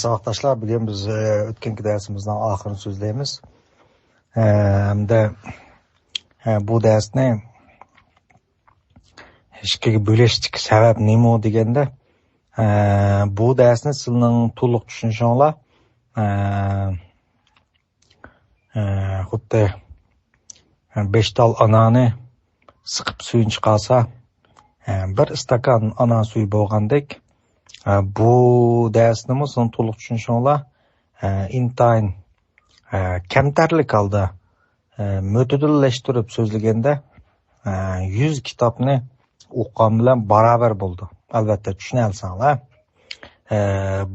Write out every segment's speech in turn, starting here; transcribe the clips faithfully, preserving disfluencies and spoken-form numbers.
ساۋاقداشلار، بۈگۈن بىز، ئە، ئۆتكەنكى دەرسىمىزنىڭ ئاخىرىنى سۆزلەيمىز. ئە، ھەمدە، ئە، بۇ دەرسنى ئىككىگە بۆلۈشتىكى سەۋەب نېمە دېگەندە، ئە، بۇ دەرسنى سىلىنىڭ تولۇق چۈشىنىشىڭلار، ئە، ئە، خۇددى بەش تال ئانارنى سىقىپ سۈيىنى چىقارسا، ئە، بىر ئىستاكان ئانار سۈيى بولغاندەك، ئە، بۇ دەرسنىمۇ سىلىڭ تولۇق چۈشىنىشىڭلار، ئە، ئىنتايىن، ئە، كەمتەرلىك ھالدا، ئە، مۆتىدىللەشتۈرۈپ سۆزلىگەندە، ئە، يۈز كىتابنى ئوقۇغان بىلەن باراۋەر بولىدۇ. ئەلۋەتتە، چۈشىنەلىسەڭلار. ئە،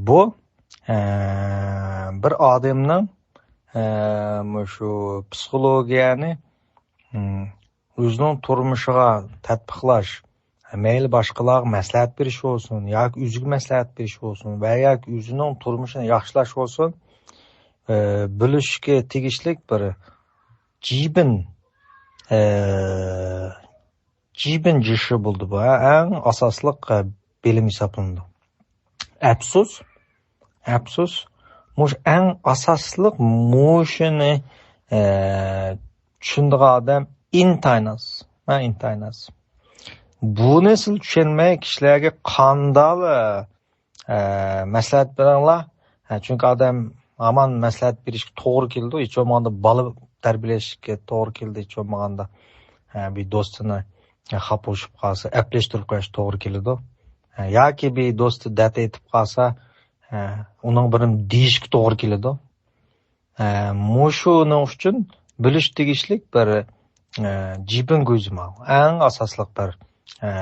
بۇ، ئە، بىر ئادەمنىڭ، ئە، مۇشۇ پسىخولوگىيەنى، م، ئۆزىنىڭ تۇرمۇشىغا تەتبىقلاش، مەيلى باشقىلارغا مەسلىھەت بېرىش بولسۇن، ياكى ئۆزىگە مەسلىھەت بېرىش بولسۇن ۋە ياكى ئۆزىنىڭ تۇرمۇشىنى ياخشىلاش بولسۇن، ئە، بىلىشكە تېگىشلىك بىر جىبىن، ئە، جىبىن جىشى بولىدۇ. بۇ ئەڭ ئاساسلىق، ئە، بىلىم ھېسابلىنىدۇ. ئەپسۇس، ئەپسۇس، مۇشۇ ئەڭ ئاساسلىق مۇشۇنى، ئە، چۈشىنىدىغان ئادەم ئىنتايىن ئاز. ھە، ئىنتايىن ئاز. بۇنى سىز چۈشەنمەي كىشىلەرگە قانداق، ئە، مەسلىھەت بېرىڭلار. ھە، چۈنكى ئادەم ھامان مەسلىھەت بېرىشكە توغرا كېلىدۇ. ھېچ بولمىغاندا بالا تەربىيەلەشكە توغرا كېلىدۇ. ھېچ بولمىغاندا، ھە، بىر دوستىنى، ھە، خاپا بولۇشۇپ قالسا، ئەپلەشتۈرۈپ قويۇشقا توغرا كېلىدۇ. ھە، ياكى بىر دوستى دەرد ئېيتىپ قالسا، ھە، ئۇنىڭ بىرنېمە دېيىشكە توغرا كېلىدۇ. ھە، مۇشۇنىڭ ئۈچۈن بىلىش تېگىشلىك بىر، ھە، جىبىن گۇيزىماڭ. ئەڭ ئاساسلىق بىر، ھە،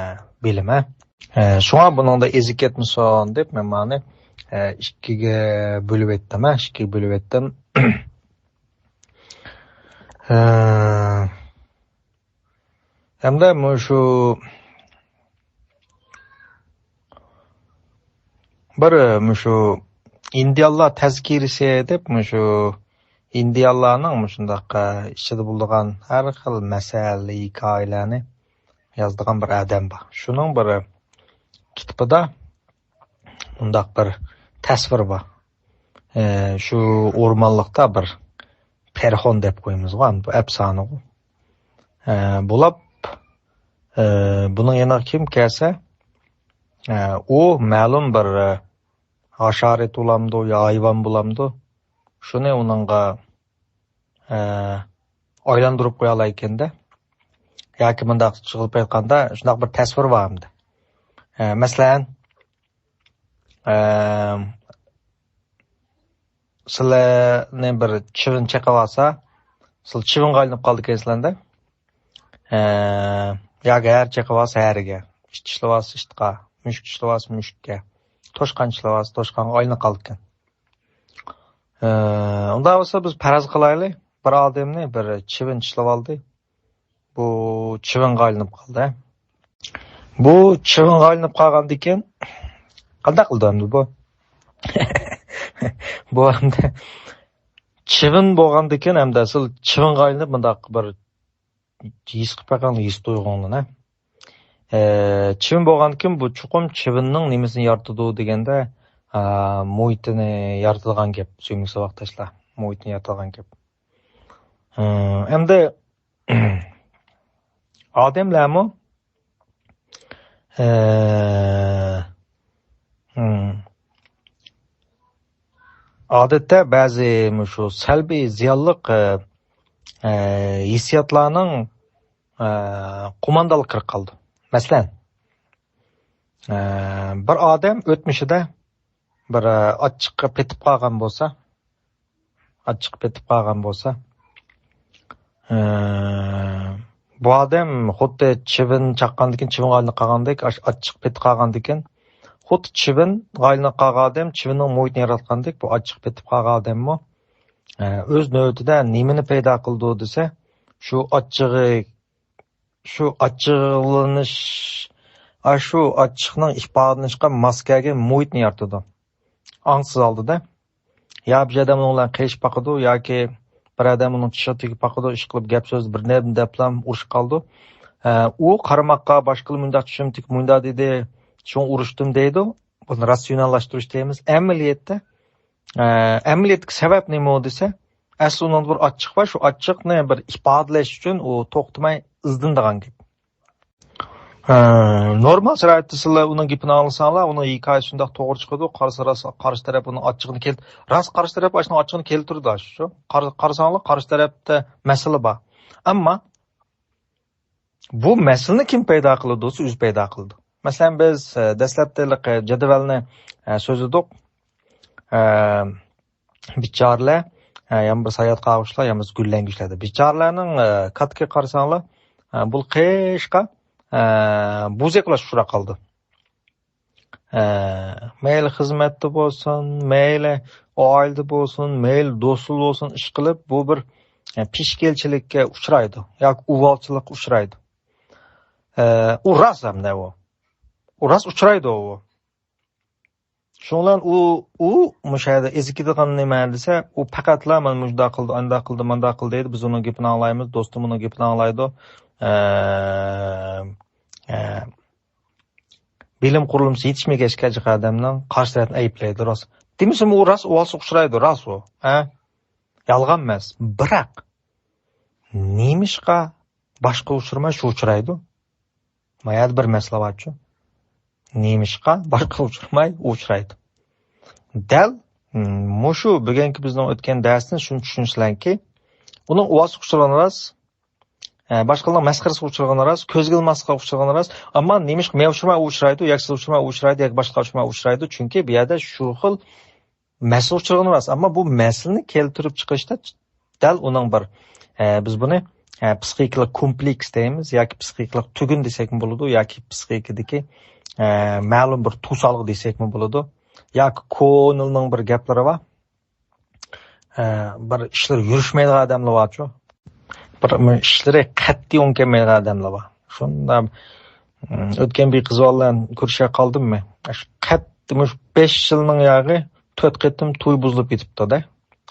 بىلىم، ھە. ھە، شۇڭا بۇنىڭدا ئېزىپ كەتمىسۇن دەپ مەن مانى، ھە، ئىككىگە بۆلۈپ ئېيتتىم، ھە، ئىككىگە بۆلۈپ ئېيتتىم. ھە. ھەمدە مۇشۇ بىر، مۇشۇ ئىندىيانلار تەزكىرىسى دەپ، مۇشۇ ئىندىيانلارنىڭ مۇشۇنداق ئىچىدە بولىدىغان ھەر خىل مەسەلە، ھېكايىلەرنى يازىدىغان بىر ئادەم بار. شۇنىڭ بىر كىتابىدا مۇنداق بىر تەسۋىر بار. ئە، شۇ ئورمانلىقتا بىر پەرخون دەپ قويىمىزغۇ، بۇ ئەپسانىغۇ. ئە، بولاپ، ئە، بۇنىڭ يېنىغا كىم كەلسە، ئە، ئۇ مەلۇم بىر، ئە، ھاشارات بولامدۇ يا ھايۋان بولامدۇ، شۇنى ئۇنىڭغا، ئە، ئايلاندۇرۇپ قويالايكەندە. ياكى مۇنداق قىلىپ ئېيتقاندا، شۇنداق بىر تەسۋىر بار ئەمدى. ئە، مەسىلەن، ئە، سىلەرنى بىر چىۋىن چېقىۋالسا، سىلەر چىۋىنغا ئايلىنىپ قالىدىكەنسىلەردە. ئە، ياكى ھەر چېقىۋالسا ھەرىگە، ئىت چىشلىۋالسا ئىتقا، مۈشۈك چىشلىۋالسا مۈشۈككە، توشقان چىشلىۋالسا توشقانغا ئايلىنىپ قالىدىكەن. ئە، ئۇنداق بولسا بىز پەرەز قىلايلى، بىر ئادەمنى بىر چىۋىن چىشلىۋالدى. بۇ چىۋىنغا ئايلىنىپ قالدى. بۇ چىۋىنغا ئايلىنىپ قالغاندىكىن قانداق قىلىدۇ ئەمدى بۇ؟ بۇ ئەمدى چىۋىن بولغاندىكىن ئەمدى ئەسلى چىۋىنغا ئايلىنىپ مۇنداق بىر ھېس قىلىپ باققان ھېس تۇيغۇڭلىنى. ئە، چىۋىن بولغاندىكىن بۇ چوقۇم چىۋىننىڭ نېمىسىنى يارىتىدۇ دېگەندە، ئە، مۇھىتىنى يارىتىدىغان گەپ، سۆيۈملۈك ساۋاقداشلار. مۇھىتنى يارىتىدىغان گەپ. ئە، ئەمدى ئادەملەرمۇ، ئە، ھىم، ئادەتتە بەزى مۇشۇ سەلبىي زىيانلىق، ئە، ئە، ھېسسىياتلارنىڭ، ئە، قوماندانلىقىغا كىرىپ قالىدۇ. مەسىلەن، ئە، بىر ئادەم ئۆتمۈشىدە بىر، ئە، ئاچچىققا پېتىپ قالغان بولسا، ئاچچىقى پېتىپ قالغان بولسا، ئى، بۇ ئادەم خۇددى چىۋىن چاققاندىكىن، چىۋىنغا ئايلىنىپ قالغاندەك، ئاچ-، ئاچچىقى پېتىپ قالغاندىكىن، خۇددى چىۋىنغا ئايلىنىپ قالغان ئادەم چىۋىننىڭ مۇھىتىنى ياراتقاندەك، بۇ ئاچچىقى پېتىپ قالغان ئادەممۇ، ئى، ئۆز نۆۋىتىدە نېمىنى پەيدا قىلىدۇ دېسە، شۇ ئاچچىقى شۇ ئاچچىقلىنىش، ئاشۇ ئاچچىقنىڭ ئىپادىلىنىشىگە ماس كەلگەن مۇھىتنى يارىتىدۇ. ئاڭسىز ھالدا. يا بىر ئادەم ئۇنىڭ بىلەن قېلىشىپ باقىدۇ، ياكى بىر ئادەم ئۇنىڭ چىشىغا تېگىپ باقىدۇ، ئىشقىلىپ گەپ سۆزدە بىر نېمە دەپلا ئۇرۇشۇپ قالىدۇ. ئە، ئۇ قارىماققا باشقىلا مۇنداق چۈشەنتىپ مۇنداق دېدى، شۇڭا ئۇرۇشتۇم دەيدۇ. بۇنى راتسىيوناللاشتۇرۇش دەيمىز. ئەمەلىيەتتە ئە، ئەمەلىيەتتىكى سەۋەب نېمە دېسە، ئەسلى ئۇنىڭدا بىر ئاچچىق بار، شۇ ئاچچىقنى بىر ئىپادىلەش ئۈچۈن ئۇ توختىماي ئىزدىنىدىغان گەپ. ئە، نورمال شارائىتتا سىلەر ئۇنىڭ گېپىنى ئاڭلىساڭلار، ئۇنىڭ ھېكايىسى شۇنداق توغرا چىقىدۇ. قارىسا راست، قارشى تەرەپ ئۇنىڭ ئاچچىقىنى كەلت-، راست قارشى تەرەپ ئاشۇنىڭ ئاچچىقىنى كەلتۈرىدۇ، شۇ. قار-، قارىساڭلار، قارشى تەرەپتە مەسىلە بار. ئەمما بۇ مەسىلىنى كىم پەيدا قىلىدۇ دېسە، ئۆزى پەيدا قىلىدۇ. مەسىلەن، بىز، ئە، دەسلەپتە ھېلىقى جەدۋەلنى، ئە، سۆزلىدۇق. ئە، بىچارىلەر، ئە، يەنە بىر ساياھەت قىلغۇچىلار، يەنە بىر گۈللەنگۈچىلەر دەپ. بىچارىلەرنىڭ، ئە، كاتتىكى قارىساڭلار، ئە، بۇ قىشقا، ئە، بۇز يېقىلاشقا ئۇچراپ قالدى. ئە، مەيلى خىزمەتتە بولسۇن، مەيلى ئائىلىدە بولسۇن، مەيلى دوستلۇق بولسۇن، ئىشقىلىپ بۇ بىر، ئە، پېشكەلچىلىككە ئۇچرايدۇ ياكى ئۇۋالچىلىققا ئۇچرايدۇ. ئە، ئۇ راست ھەمدە ئۇ. ئۇ راست ئۇچرايدۇ ئۇ. شۇنىڭ بىلەن ئۇ، ئۇ مۇشۇ يەردە ئېزىكىدىغان نېمە دېسە، ئۇ پەقەتلا مانا مۇشۇنداق قىلدى، ئانداق قىلدى، مانداق قىلدى دەيدۇ. بىز ئۇنىڭ گېپىنى ئاڭلايمىز، دوستۇم ئۇنىڭ گېپىنى ئاڭلايدۇ. ئە، ئە، بىلىم قۇرۇلمىسى يېتىشمىگەچكە ئادەمنىڭ قارشى تەرەپنى ئەيىبلەيدۇ، راست. دېمىسىمۇ ئۇ راست، ئۇۋالسا ئۇچرايدۇ، راست ئۇ. ھە؟ يالغان ئەمەس. بىراق، نېمىشقا باشقا ئۇچرىماي شۇ ئۇچرايدۇ؟ ما يەردە بىر مەسىلە بارچۇ. نېمىشقا باشقا ئۇچرىماي ئۇ ئۇچرايدۇ؟ دەل، م، مۇشۇ بۈگۈنكى بىزنىڭ ئۆتكەن دەرستىن شۇنى چۈشىنىسىلەركى، ئۇنىڭ ئۇۋالسىغا ئۇچرىغىنى راست، ئە، باشقىلارنىڭ مەسخىرىسىگە ئۇچرىغىنى راست، كۆزگە ئىلماسلىقىغا ئۇچرىغىنى راست. ئەمما نېمىشقا مەن ئۇچرىماي ئۇ ئۇچرايدۇ، ياكى سىز ئۇچرىماي ئۇ ئۇچرايدۇ، ياكى باشقىلار ئۇچرىماي ئۇ ئۇچرايدۇ؟ چۈنكى بۇ يەردە شۇ خىل مەسىلە ئۇچرىغىنى راست. ئەمما بۇ مەسىلىنى كەلتۈرۈپ چىقىشتا دەل ئۇنىڭ بىر، ئە، بىز بۇنى، ئە، پسىخىكىلىق كومپلېكس دەيمىز ياكى پسىخىكىلىق تۈگۈن دېسەكمۇ بولىدۇ ياكى پسىخىكىدىكى، ئە، مەلۇم بىر توسالغۇ دېسەكمۇ بولىدۇ. ياكى كونىلنىڭ بىر گەپلىرى بار. ئە، بىر ئىشلىرى يۈرۈشمەيدىغان ئادەملەر بارچۇ. بىر ئىشلىرى قەتئىي ئوڭ كەلمەيدىغان ئادەملەر بار. شۇنداق، ئۆتكەن بىر قىز بىلەن كۆرۈشۈپ قالدىممۇ؟ شۇ قەتئىي مۇشۇ بەش يىلنىڭ ياغى تۆت قېتىم توي بۇزۇلۇپ كېتىپتۇ-دە.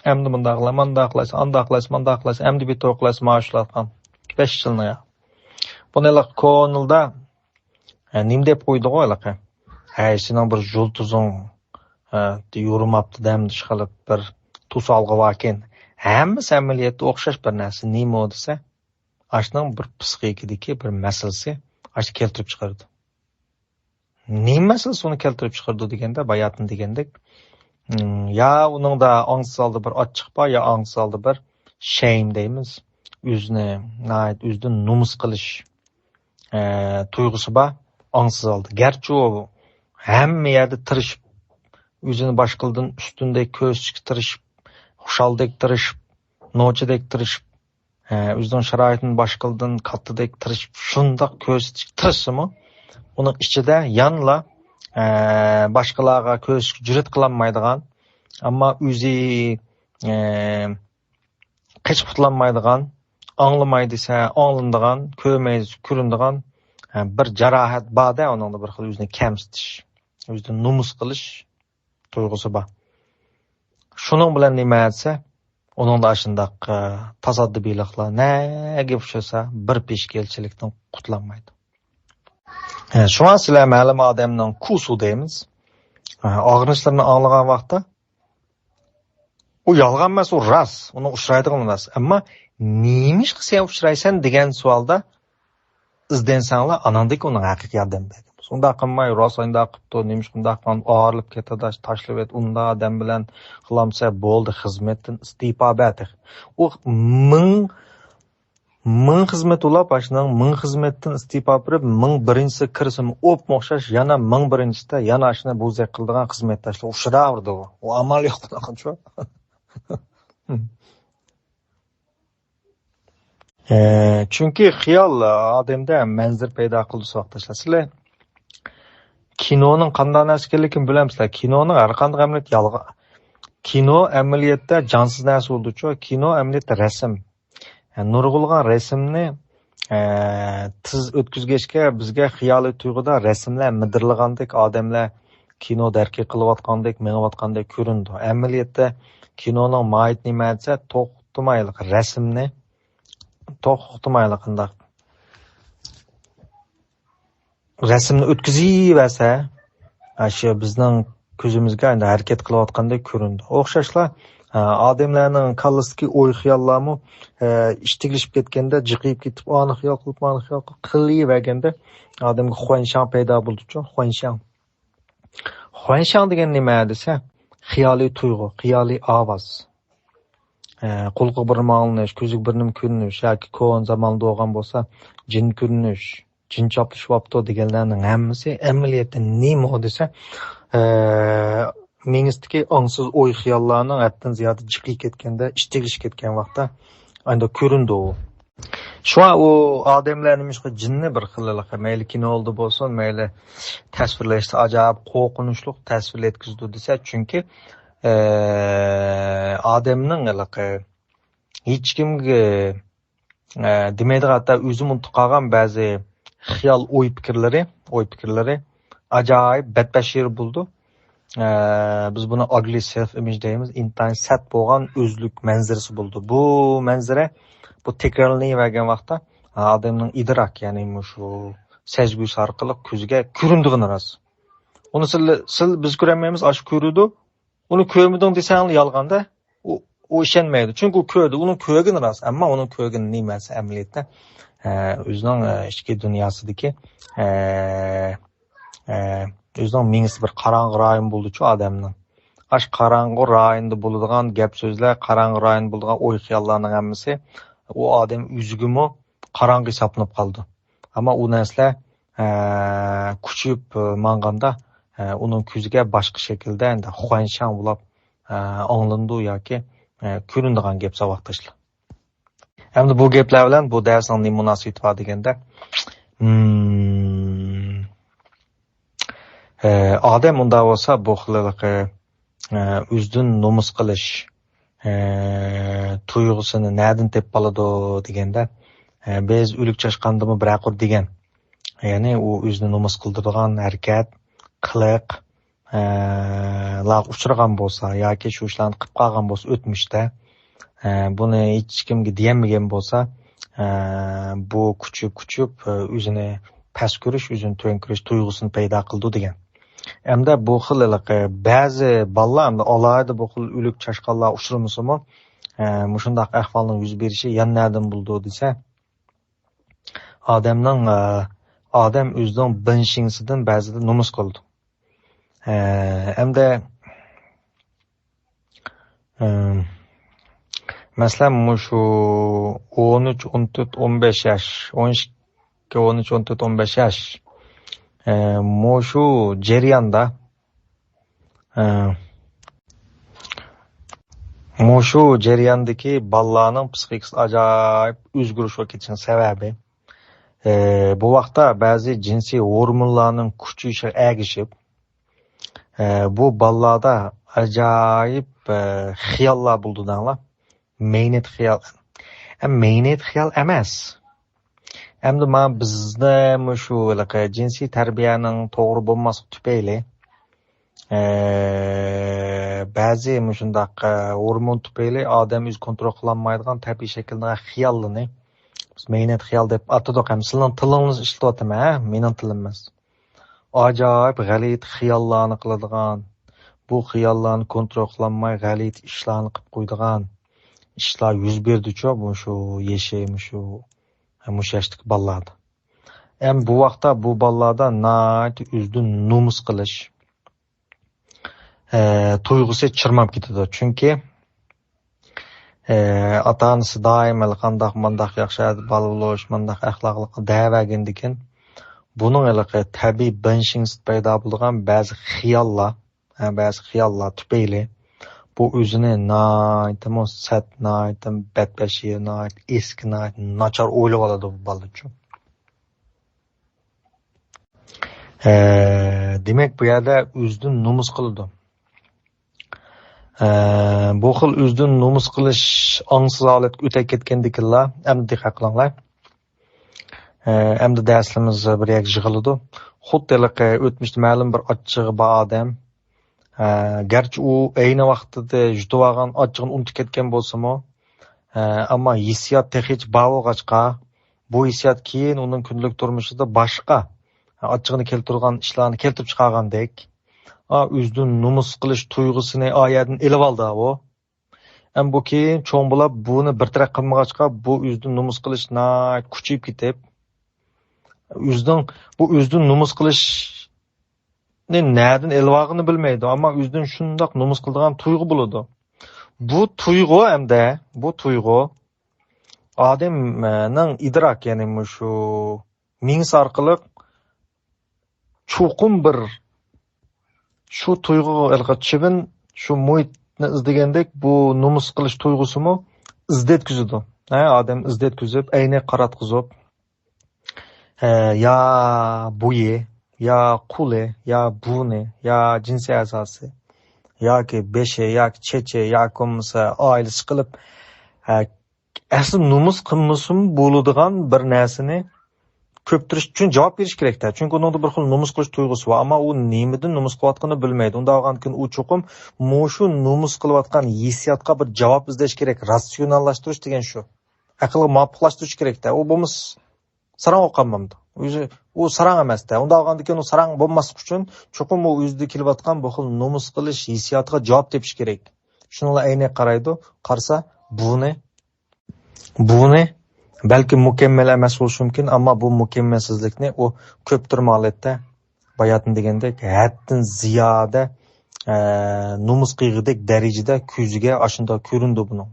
ئەمدى مۇنداق قىلىمەن، مۇنداق قىلىسەن، ئانداق قىلىسەن، مۇنداق قىلىسەن، ئەمدى بىر توي قىلىسەن، مانا شۇلار قىلغان. بەش يىلنىڭ ياغى. بۇنى ھېلىقى كونىلدا، ئە، نېمە دەپ قويدىغۇ ھېلىقى؟ ھەي، سېنىڭ بىر يۇلتۇزۇڭ، ئە، يورۇماپتۇ دەم، ئىشقىلىپ بىر توسالغۇ باركەن. ھەممىسى ئەمەلىيەتتە ئوخشاش بىر نەرسە. نېمە ئۇ دېسە، ئاشۇنىڭ بىر پسىخىكىدىكى بىر مەسىلىسى ئاشۇ كەلتۈرۈپ چىقىرىدۇ. نېمە مەسىلىسى ئۇنى كەلتۈرۈپ چىقىرىدۇ دېگەندە، باياتىن دېگەندەك، ئىم، يا ئۇنىڭدا ئاڭسىز ھالدا بىر ئاچچىق بار، يا ئاڭسىز ھالدا بىر شەيم دەيمىز. ئۆزىنى ناھايىتى ئۆزىدىن نومۇس قىلىش، ئە، تۇيغۇسى بار، ئاڭسىز ھالدا. گەرچە ئۇ ھەممە يەردە تىرىشىپ، ئۆزىنى باشقىلىدىن ئۈستۈندەك كۆرسىتىشكە تىرىشىپ، خۇشالدەك تىرىشىپ، نوچىدەك تىرىشىپ، ئە، ئۆزىنىڭ شارائىتىنى باشقىلىدىن كاتتىدەك تىرىشىپ، شۇنداق كۆرسىتىشكە تىرىشسىمۇ، ئۇنىڭ ئىچىدە يەنىلا، ئە، باشقىلارغا كۆرسىتىشكە جۈرئەت قىلالمايدىغان، ئەمما ئۆزى، ئە، قېچىپ قۇتۇلالمايدىغان، ئاڭلىماي دېسە ئاڭلىنىدىغان، كۆرمەي دېسە كۆرۈنىدىغان، ھە، بىر جاراھەت بار-دە، ئۇنىڭدا بىر خىل ئۆزىنى كەمسىتىش، ئۆزىدىن نومۇس قىلىش تۇيغۇسى بار. شۇنىڭ بىلەن نېمە دېسە، ئۇنىڭدا ئاشۇنداق، ئە، تاسادىپىيلىقلار نەگە ئۇچرىسا، بىر پېشكەلچىلىكتىن قۇتۇلالمايدۇ. ئە، شۇڭا سىلەر مەلۇم ئادەمنىڭ كۇسۇ دەيمىز. ئە، ئاغرىنىشلىرىنى ئاڭلىغان ۋاقىتتا، ئۇ يالغان ئەمەس، ئۇ راست. ئۇنىڭ ئۇچرايدىغىنى راست. ئەمما نېمىشقا سەن ئۇچرايسەن دېگەن سوئالدا ئىزدەنسەڭلار، ئاناندىكى ئۇنىڭ ھەقىقىي ياردەم بەرگەن بولسا. ئۇنداق قىلماي، راست ئۇنداق قىپتۇ، نېمىشقا ئۇنداق قىلغان، ئايرىلىپ كېتىدۇ، تاشلىۋەت، ئۇنداق ئادەم بىلەن قىلامسە بولدى، خىزمەتتىن ئىستېپا بەر تېخى. ئۇ مىڭ مىڭ خىزمەت ئۇلاپ، ئاشۇنىڭ مىڭ خىزمەتتىن ئىستېپا بېرىپ، مىڭ بىرىنچىسىگە كىرسىمۇ ئوپمۇ ئوخشاش، يەنە مىڭ بىرىنچىسىدە يەنە ئاشۇنى بوزەك قىلىدىغان خىزمەتداشلار ئۇچراۋېرىدۇ. ئۇ ئامال يوق بۇنىڭغىچۇ. ئە، چۈنكى خىيال ئادەمدە مەنزىرە پەيدا قىلىدۇ، ساۋاقداشلار. سىلەر كىنونىڭ قانداق نەرسە ئىكەنلىكىنى بىلەمسىلەر؟ كىنونىڭ ھەر قانداق ئەمەلىيەت يالغان. كىنو ئەمەلىيەتتە جانسىز نەرسە بولىدۇچۇ. كىنو ئەمەلىيەتتە رەسىم. نۇرغۇنلىغان رەسىمنى، ئە، تېز ئۆتكۈزگەچكە، بىزگە خىيالىي تۇيغۇدا رەسىملەر مىدىرلىغاندەك، ئادەملەر كىنو تەرەققىي قىلىۋاتقاندەك، مېڭىۋاتقاندەك كۆرۈنىدۇ. ئەمەلىيەتتە كىنونىڭ ماھىيىتى نېمە دېسە، توختىمايلىق رەسىمنى، توختىمايلىق قانداق رەسىمنى ئۆتكۈزۈۋەرسە، ئاشۇ بىزنىڭ كۆزىمىزگە ئەمدى ھەرىكەت قىلىۋاتقاندەك كۆرۈنىدۇ. ئوخشاشلا، ئە، ئادەملەرنىڭ كاللىسىدىكى ئوي خىياللارمۇ، ئە، ئىشتىكلىشىپ كەتكەندە جىقىيىپ كېتىپ، ئانى خىيال قىلىپ، مانى خىيال قىلىپ، قىلىۋەرگەندە ئادەمگە خۇەنشاڭ پەيدا بولىدۇچۇ، خۇەنشاڭ. خۇەنشاڭ دېگەن نېمە دېسە، خىيالىي تۇيغۇ، خىيالىي ئاۋاز. ئە، قۇلىقىغا بىر نېمە ئاڭلىنىش، كۆزىگە بىر نېمە كۆرۈنۈش ياكى كونا زاماندا بولغان بولسا جىن كۆرۈنۈش، جىن چاپلىشىۋاپتۇ دېگەنلەرنىڭ ھەممىسى ئەمەلىيەتتە نېمە دېسە، ئە، مېڭىسىدىكى ئاڭسىز ئوي خىياللارنىڭ ھەددىدىن زىيادە جىقىيىپ كەتكەندە، ئىشتىكلىشىپ كەتكەن ۋاقىتتا ئانداق كۆرۈنىدۇ. شۇڭا ئۇ ئادەملەر نېمىشقا جىننى بىر خىل ھېلىقى مەيلى كىنودا بولسۇن، مەيلى تەسۋىرلەشتە ئاجايىپ قورقۇنچلۇق تەسۋىر يەتكۈزىدۇ دېسە، چۈنكى، ئە، ئادەمنىڭ ھېلىقى ھېچكىمگە، ئە، دېمەيدىغان، ھەتتا ئۆزىمۇ ئۇنتۇپ قالغان بەزى خىيال، ئوي پىكىرلىرى، ئوي پىكىرلىرى ئاجايىپ بەتبەشىر بولىدۇ. ئە، بىز بۇنى ئاگلى سېلف ئىمىج دەيمىز، ئىنتايىن سەت بولغان ئۆزلۈك مەنزىرىسى بولىدۇ. بۇ مەنزىرە، بۇ تەكرارلىنىۋەرگەن ۋاقىتتا ئادەمنىڭ ئىدراك، يەنى مۇشۇ سەزگۈسى ئارقىلىق كۆزىگە كۆرۈنىدىغىنى راست. ئۇنى سىل، سىل بىز كۆرەلمەيمىز، ئاشۇ كۆرىدۇ. ئۇنى كۆرمىدىڭ دېسەڭ يالغاندا، ئۇ، ئۇ ئىشەنمەيدۇ. چۈنكى ئۇ كۆردى، ئۇنىڭ كۆرگىنى راست، ئەمما ئۇنىڭ كۆرگىنى نېمە دېسە ئەمەلىيەتتە، ئە، ئۆزىنىڭ، ئە، ئىچكى دۇنياسىدىكى، ئە، ئە، ئۆزىنىڭ مېڭىسى بىر قاراڭغۇ رايون بولىدۇچۇ ئادەمنىڭ. ئاشۇ قاراڭغۇ رايوندا بولىدىغان گەپ سۆزلەر، قاراڭغۇ رايوندا بولىدىغان ئوي خىياللارنىڭ ھەممىسى ئۇ ئادەم ئۆزىگىمۇ قاراڭغۇ ھېسابلىنىپ قالىدۇ. ئەمما ئۇ نەرسىلەر، ئە، كۈچىيىپ، ئە، ماڭغاندا، ئە، ئۇنىڭ كۆزىگە باشقا شەكىلدە ئەمدى خۇەنشاڭ بولاپ، ئە، ئاڭلىنىدۇ ياكى، ئە، كۆرۈنىدىغان گەپ ساۋاقداشلار. ئەمدى بۇ گەپلەر بىلەن بۇ دەرسنىڭ نېمە مۇناسىۋىتى بار دېگەندە، مم، ئە، ئادەم ئۇنداق بولسا بۇ خىل ھېلىقى، ئە، ئۆزىدىن نومۇس قىلىش، ئە، تۇيغۇسىنى نەدىن تېپىپ ئالىدۇ دېگەندە، ئە، بىز ئۆلۈك چاشقاندىمۇ بىرەر قۇر دېگەن. يەنى ئۇ ئۆزىنى نومۇس قىلدۇرىدىغان ھەرىكەت، قىلىق، ئە، لارغا ئۇچرىغان بولسا ياكى شۇ ئىشلارنى قىلىپ قالغان بولسا ئۆتمۈشتە، ئە، بۇنى ھېچكىمگە دېيەلمىگەن بولسا، ئە، بۇ كۈچىيىپ، كۈچىيىپ، ئە، ئۆزىنى پەس كۆرۈش، ئۆزىنى تۆۋەن كۆرۈش تۇيغۇسىنى پەيدا قىلىدۇ دېگەن. ئەمدى بۇ خىل ھېلىقى بەزى بالىلار، ئەمدى ئالاھىدە بۇ خىل ئۆلۈك چاشقانلار ئۇچرىمىسىمۇ، ئە، مۇشۇنداق ئەھۋالنىڭ يۈز بېرىشى يەنە نەدىن بولىدۇ دېسە، ئادەمنىڭ، ئە، ئادەم ئۆزىنىڭ بىنشىڭسىدىن بەزىدە نومۇس قىلىدۇ. ئە، ئەمدى، ئە، مەسىلەن، مۇشۇ ئون ئۈچ، ئون تۆت، ئون بەش ياش، ئون ئىككى، ئون ئۈچ، ئون تۆت، ئون بەش ياش، ئە، مۇشۇ جەرياندا، ئە، مۇشۇ جەرياندىكى بالىلارنىڭ پسىخىكىسىدا ئاجايىپ ئۆزگىرىش بولۇپ كېتىشىنىڭ سەۋەبى، ئە، بۇ ۋاقىتتا بەزى جىنسىي ھورمونلارنىڭ كۈچىيىشىگە ئەگىشىپ، ئە، بۇ بالىلاردا ئاجايىپ، ئە، خىياللار بولىدۇ دەڭلار. مەينەت خىيال. ئە، مەينەت خىيال ئەمەس. ئەمدى مانا بىزدە مۇشۇ ھېلىقى جىنسىي تەربىيەنىڭ توغرا بولماسلىقى تۈپەيلى، ئە، بەزى مۇشۇنداق، ئە، ھورمون تۈپەيلى ئادەم ئۆزى كونترول قىلالمايدىغان تەبىئىي شەكىلدىكى خىياللىرىنى بىز مەينەت خىيال دەپ ئاتىدۇق ھەم سىلەرنىڭ تىلىڭلارنى ئىشلىتىۋاتىمەن، ھە؟ مېنىڭ تىلىم ئەمەس. ئاجايىپ غەلىتە خىياللارنى قىلىدىغان، بۇ خىياللارنى كونترول قىلالماي غەلىتە ئىشلارنى قىلىپ قويىدىغان ئىشلار يۈز بېرىدىچۇ، مۇشۇ يېشى، مۇشۇ، مۇشۇ ياشتىكى بالىلاردا. ھەم بۇ ۋاقىتتا بۇ بالىلاردا ناھايىتى ئۆزىدىن نومۇس قىلىش، ئە، تۇيغۇسى چىرماپ كېتىدۇ. چۈنكى، ئە، ئاتا-ئانىسى دائىم ھېلى قانداق، مانداق ياخشى بالا بولۇش، مانداق ئەخلاقلىق دەۋەرگەندىكىن، بۇنىڭ ھېلىقى تەبىئىي بىنشىڭسىدا پەيدا بولىدىغان بەزى خىياللار، ھە، بەزى خىياللار تۈپەيلى بۇ ئۆزىنى ناھايىتىمۇ سەت، ناھايىتىمۇ بەتبەشىر، ناھايىتى ئەسكى، ناھايىتى ناچار ئويلىۋالىدۇ بۇ بالىچۇ. ئە، دېمەك، بۇ يەردە ئۆزىدىن نومۇس قىلىدۇ. ئە، بۇ خىل ئۆزىدىن نومۇس قىلىش ئاڭسىز ھالەتكە ئۆتۈپ كەتكەندىكىنلا، ئەمدى دىققەت قىلىڭلار. ئە، ئەمدى دەرسلىرىمىز بىر يەرگە يىغىلىدۇ. خۇددى ھېلىقى ئۆتمۈشتە مەلۇم بىر ئاچچىقى بار ئادەم، ئە، گەرچە ئۇ ئەينى ۋاقتىدا يۇتۇۋالغان ئاچچىقىنى ئۇنتۇپ كەتكەن بولسىمۇ، ئە، ئەمما ھېسسىيات تېخىچە بار بولغاچقا، بۇ ھېسسىيات كېيىن ئۇنىڭ كۈندىلىك تۇرمۇشىدا باشقا، ئاچچىقىنى كەلتۈرىدىغان ئىشلارنى كەلتۈرۈپ چىقارغاندەك، ئا، ئۆزىدىن نومۇس قىلىش تۇيغۇسىنى ئايەدىن ئېلىۋالدى ئۇ. ئەمما بۇ كېيىن چوڭ بولاپ بۇنى بىر تەرەپ قىلمىغاچقا، بۇ ئۆزىدىن نومۇس قىلىش ناھايىتى كۈچىيىپ كېتىپ، ئۆزىنىڭ، بۇ ئۆزىدىن نومۇس قىلىشنى نەدىن ئېلىۋالغىنىنى بىلمەيدۇ، ئەمما ئۆزىدىن شۇنداق نومۇس قىلىدىغان تۇيغۇ بولىدۇ. بۇ تۇيغۇ ئەمدى، بۇ تۇيغۇ ئادەمنىڭ ئىدراك، يەنى مۇشۇ مېڭىسى ئارقىلىق چوقۇم بىر شۇ تۇيغۇغا ھېلىقى چىۋىن شۇ مۇھىتنى ئىزدىگەندەك، بۇ نومۇس قىلىش تۇيغۇسىمۇ ئىزدەتكۈزىدۇ. ھە، ئادەم ئىزدەتكۈزۈپ، ئەينەك قاراتقۇزۇپ، ھە، يا بويى، يا قولى، يا بۇرنى، يا جىنسىي ئەزاسى، ياكى بېشى، ياكى چېچى، ياكى بولمىسا ئائىلىسى قىلىپ، ھە، ئەسلى نومۇس قىلمىسىمۇ بولىدىغان بىر نەرسىنى كۆپتۈرۈش ئۈچۈن جاۋاب بېرىش كېرەكتە. چۈنكى ئۇنىڭدا بىر خىل نومۇس قىلىش تۇيغۇسى بار. ئەمما ئۇ نېمىدىن نومۇس قىلىۋاتقىنىنى بىلمەيدۇ. ئۇنداق بولغاندىكىن ئۇ چوقۇم مۇشۇ نومۇس قىلىۋاتقان ھېسسىياتقا بىر جاۋاب ئىزدەش كېرەك، راتسىيوناللاشتۇرۇش دېگەن شۇ. ئەقىلگە مۇۋاپىقلاشتۇرۇش كېرەكتە. ئۇ بولمىسا ساراڭ بولۇپ قالمامدۇ؟ ئۆزى ئۇ ساراڭ ئەمەستە. ئۇنداق بولغاندىكىن ئۇ ساراڭ بولماسلىق ئۈچۈن چوقۇم ئۇ ئۆزىدە كېلىۋاتقان بۇ خىل نومۇس قىلىش ھېسسىياتىغا جاۋاب تېپىش كېرەك. شۇنىڭ بىلەن ئەينەك قارايدۇ. قارىسا بۇنى بۇنى بەلكى مۇكەممەل ئەمەس بولۇشى مۇمكىن، ئەمما بۇ مۇكەممەلسىزلىكنى ئۇ كۆپتۈرمە ھالەتتە، باياتىن دېگەندەك، ھەددىن زىيادە، ئە، نومۇس قىلغۇدەك دەرىجىدە كۆزىگە ئاشۇنداق كۆرۈنىدۇ بۇنىڭ.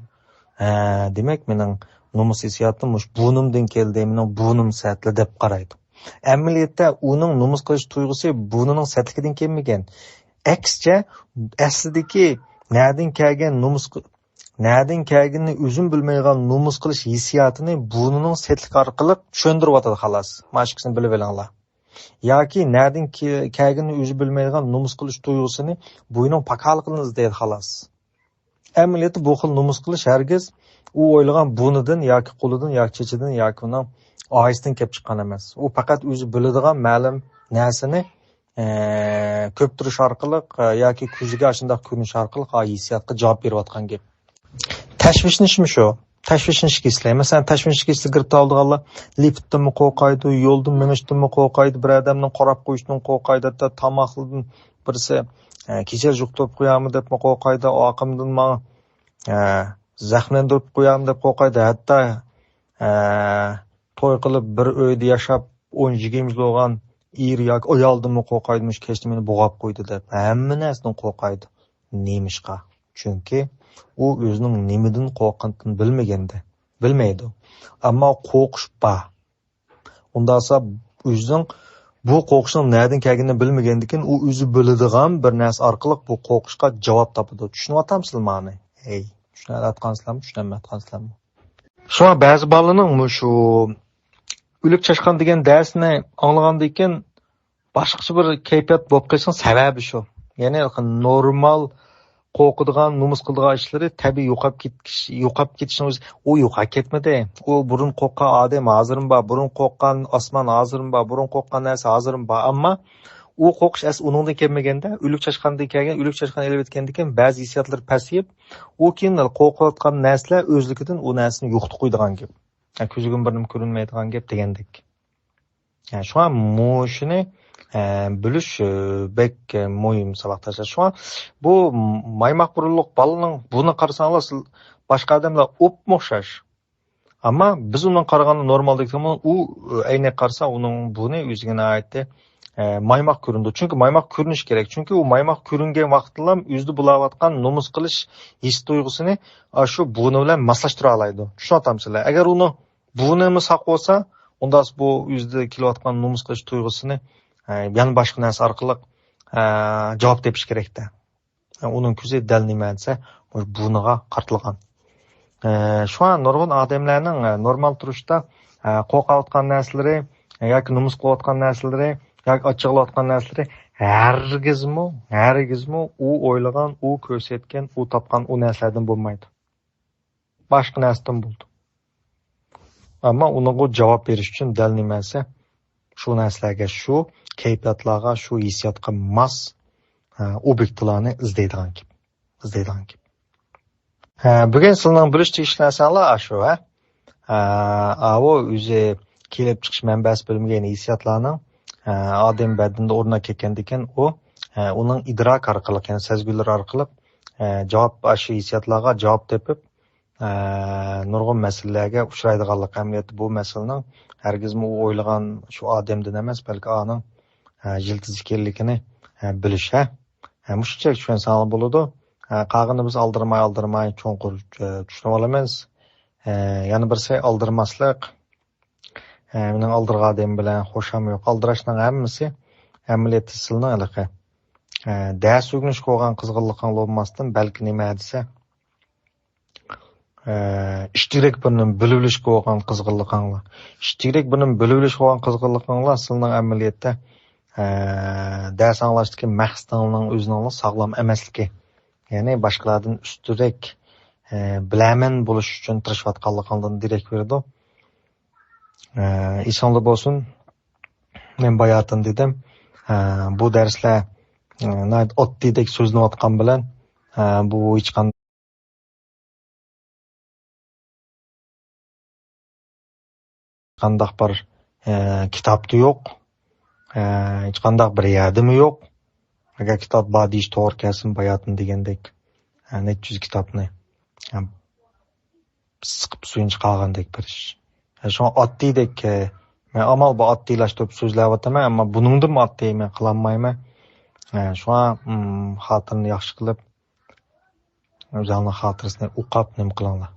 ھە، دېمەك، مېنىڭ نومۇس ھېسسىياتىم مۇشۇ بۇرنۇمدىن كەلدى، مېنىڭ بۇرنۇم سەتلا دەپ قارايدۇ. ئەمەلىيەتتە ئۇنىڭ نومۇس قىلىش تۇيغۇسى بۇرنىنىڭ سەتلىكىدىن كەلمىگەن. ئەكسىچە، ئەسلىدىكى نەدىن كەلگەن نومۇس ق-، نەدىن كەلگىنىنى ئۆزىمۇ بىلمەيدىغان نومۇس قىلىش ھېسسىياتىنى بۇرنىنىڭ سەتلىكى ئارقىلىق چۈشەندۈرۈۋاتىدۇ، خالاس. مانا شۇ ئىككىسىنى بىلىۋېلىڭلار. ياكى نەدىن كە-، كەلگىنىنى ئۆزى بىلمەيدىغان نومۇس قىلىش تۇيغۇسىنى بوينىنىڭ پاكالىقىدىن ئىزدەيدۇ، خالاس. ئەمەلىيەتتە بۇ خىل نومۇس قىلىش ھەرگىز ئۇ ئويلىغان بۇرنىدىن ياكى قولىدىن ياكى چېچىدىن ياكى ئۇنىڭ ئائىلىسىدىن كېلىپ چىققان ئەمەس. ئۇ پەقەت ئۆزى بىلىدىغان مەلۇم نەرسىنى ئە، كۆپتۈرۈش ئارقىلىق، ئە، ياكى كۆزىگە ئاشۇنداق كۆرۈنۈش ئارقىلىق، ئا، ھېسسىياتقا جاۋاب بېرىۋاتقان گەپ. تەشۋىشلىنىشمۇ شۇ. تەشۋىشلىنىش كېسىلى. مەسىلەن، تەشۋىشلىنىش كېسىلى گىرىپتار بولىدىغانلار لىفتتىنمۇ قورقايدۇ، يولدا مېڭىشتىنمۇ قورقايدۇ، بىر ئادەمنىڭ قاراپ قويۇشىدىن قورقايدۇ، ھەتتا تاماقتىن بىرسى، ئە، كېسەل يۇقتۇرۇپ قويارمۇ دەپمۇ قورقايدۇ، ئاقىمدىن ماڭا، ئە، زەخىملەندۈرۈپ قويارمۇ دەپ قورقايدۇ، ھەتتا، ئە، توي قىلىپ بىر ئۆيدە ياشاپ، ئون يىگىرمە يىل بولغان ئېرى ياكى ئايالىدىنمۇ قورقايدۇ، مۇشۇ كەچتە مېنى بوغاپ قويدى دەپ. ھەممە نەرسىدىن قورقايدۇ. نېمىشقا؟ چۈنكى ئۇ ئۆزىنىڭ نېمىدىن قورققانلىقىنى بىلمىگەندە، بىلمەيدۇ. ئەمما قورقۇش بار. ئۇنداقسا ئۆزىنىڭ بۇ قورقۇشنىڭ نەدىن كەلگىنىنى بىلمىگەندىكىن، ئۇ ئۆزى بىلىدىغان بىر نەرسە ئارقىلىق بۇ قورقۇشقا جاۋاب تاپىدۇ. چۈشىنىۋاتامسىلەر ماڭىنى؟ ھەي، چۈشىنەلەتقانسىلەرمۇ، چۈشىنەلمەيۋاتقانسىلەرمۇ؟ شۇڭا بەزى بالىنىڭ مۇشۇ ئۆلۈك چاشقان دېگەن دەرسنى ئاڭلىغاندىن كېيىن باشقىچە بىر كەيپىيات بولۇپ قېلىشنىڭ سەۋەبى شۇ. يەنى نورمال قورقىدىغان، نومۇس قىلىدىغان ئىشلىرى تەبىئىي يوقاپ كېتىش، يوقاپ كېتىشنىڭ ئۆزى، ئۇ يوقاپ كەتمىدى. ئۇ بۇرۇن قورققان ئادەم ھازىرمۇ بار، بۇرۇن قورققان ئاسمان ھازىرمۇ بار، بۇرۇن قورققان نەرسە ھازىرمۇ بار. ئەمما ئۇ قورقۇش ئەسلى ئۇنىڭدىن كەلمىگەندە، ئۆلۈك چاشقاندىن كەلگەن، ئۆلۈك چاشقان ئېلىۋەتكەندىن كېيىن بەزى ھېسسىياتلىرى پەسىيىپ، ئۇ كېيىن قورقۇۋاتقان نەرسىلەر ئۆزلۈكىدىن ئۇ نەرسىنى يوقىتىپ قويىدىغان گەپ. ھە، كۆزىگىمۇ بىرنېمە كۆرۈنمەيدىغان گەپ دېگەندەك. ھە، شۇڭا مۇشۇنى، ھە، بىلىش، ئە، بەك، ئە، مۇھىم ساۋاقداشلار. شۇڭا بۇ مايماق بۇرۇنلۇق بالىنىڭ بۇنى قارىساڭلار، سىل-، باشقا ئادەملەر ئوپمۇ ئوخشاش. ئەمما بىز ئۇنىڭ قارىغاندا نورمال دېسەكمۇ، ئۇ، ئەينەك قارىسا، ئۇنىڭ بۇنى ئۆزىگە ناھايىتى، ئە، مايماق كۆرۈنىدۇ. چۈنكى مايماق كۆرۈنۈشى كېرەك. چۈنكى ئۇ مايماق كۆرۈنگەن ۋاقىتتىلا ئۆزىدە بولاۋاتقان نومۇس قىلىش ھېس تۇيغۇسىنى، ئا، شۇ بۇنى بىلەن ماسلاشتۇرالايدۇ. چۈشىنىۋاتامسىلەر؟ ئەگەر ئۇنى بۇنىمۇ ساق بولسا، ئۇنداق بۇ ئۆزىدە كېلىۋاتقان نومۇس قىلىش تۇيغۇسىنى، ئە، يەنە باشقا نەرسە ئارقىلىق، ئە، جاۋاب تېپىش كېرەكتە. ئۇنىڭ كۆزى دەل نېمە دېسە، مۇشۇ بۇنىغا قارىتىلغان. ئە، شۇڭا نۇرغۇن ئادەملەرنىڭ، ئە، نورمال تۇرۇشتا، ئە، قورقۇۋاتقان نەرسىلىرى ياكى نومۇس قىلىۋاتقان نەرسىلىرى ياكى ئاچچىقلىۋاتقان نەرسىلىرى ھەرگىزمۇ، ھەرگىزمۇ ئۇ ئويلىغان، ئۇ كۆرسەتكەن، ئۇ تاپقان ئۇ نەرسىلەردىن بولمايدۇ. باشقا نەرسىدىن بولىدۇ. ئەمما ئۇنىڭغا جاۋاب بېرىش ئۈچۈن دەل نېمە دېسە، شۇ نەرسىلەرگە، شۇ كەيپىياتلارغا، شۇ ھېسسىياتقا ماس، ھە، ئوبيېكتلارنى ئىزدەيدىغان گەپ. ئىزدەيدىغان گەپ. ھە، بۈگۈن سىلەرنىڭ بىلىش تېگىشلىك نەرسەڭلار ئاشۇ، ھە؟ ھە، ئاۋۇ ئۆزى كېلىپ چىقىش مەنبەسى بىلمىگەن ھېسسىياتلارنىڭ، ھە، ئادەم بەدىنىدە ئورنىغا كەلگەندىكىن ئۇ، ئە، ئۇنىڭ ئىدراك ئارقىلىق، يەنى سەزگۈلىرى ئارقىلىق، ئە، جاۋاب، ئاشۇ ھېسسىياتلارغا جاۋاب تېپىپ، ئە، نۇرغۇن مەسىلىلەرگە ئۇچرايدىغانلىقى. ئەمەلىيەتتە بۇ مەسىلىنىڭ ھەرگىزمۇ ئۇ ئويلىغان شۇ ئادەمدىن ئەمەس، بەلكى ئانىڭ، ئە، يىلتىز ئىكەنلىكىنى، ئە، بىلىش، ھە؟ ھە، مۇشۇنچىلىك چۈشەنسەڭلار بولىدۇ. ھە، قالغىنى بىز ئالدىرىماي، ئالدىرىماي، چوڭقۇر، ئە، چۈشىنىۋالىمىز. ئە، يەنە بىرسى ئالدىرىماسلىق. ئە، مېنىڭ ئالدىرىغانىم بىلەن خوشام يوق. ئالدىراشنىڭ ھەممىسى ئەمەلىيەتتە سىلىنىڭ ھېلىقى، ئە، دەرس ئۆگىنىشكە بولغان قىزغىنلىقىڭ بولماستىن، بەلكى نېمە دېسە، ئە، ئىشتىرەك بىرنى بىلىۋېلىشكە بولغان قىزغىنلىقىڭلار. ئىشتىرەك بىرنى بىلىۋېلىشكە بولغان قىزغىنلىقىڭلار سىلىنىڭ ئەمەلىيەتتە، ئە، دەرس ئاڭلاشتىكى مەقسىتىڭلارنىڭ ئۆزىنىڭلا ساغلام ئەمەسلىكى. يەنى باشقىلاردىن ئۈستۈنرەك، ئە، بىلەرمەن بولۇش ئۈچۈن تىرىشىۋاتقانلىقىڭدىن دېرەك بېرىدۇ. ئە، ئېسىڭدە بولسۇن، مەن باياتىن دېدىم، ئە، بۇ دەرسلەر، ئە، ناھايىتى ئاددىيدەك سۆزلىنىۋاتقان بىلەن، ئە، بۇ ھېچقانداق قانداق بىر، ئە، كىتابتا يوق، ئە، ھېچقانداق بىر يەردىمۇ يوق. ئەگەر كىتاب بار دېيىش توغرا كەلسىمۇ، باياتىن دېگەندەك، ئە، نەچچە يۈز كىتابنى، ئە، سىقىپ سۈيىنى چىقارغاندەك بىر ئىش. ئە، شۇڭا ئاددىيدەك، ئە، مەن ئامال بار ئاددىيلاشتۇرۇپ سۆزلەۋاتىمەن، ئەمما بۇنىڭدىنمۇ ئاددىي مەن قىلالمايمەن. ئە، شۇڭا، ئىم، خاتىرىنى ياخشى قىلىپ، ئۆزۈڭلارنىڭ خاتىرىسىنى ئوقاپ نېمە قىلىڭلار.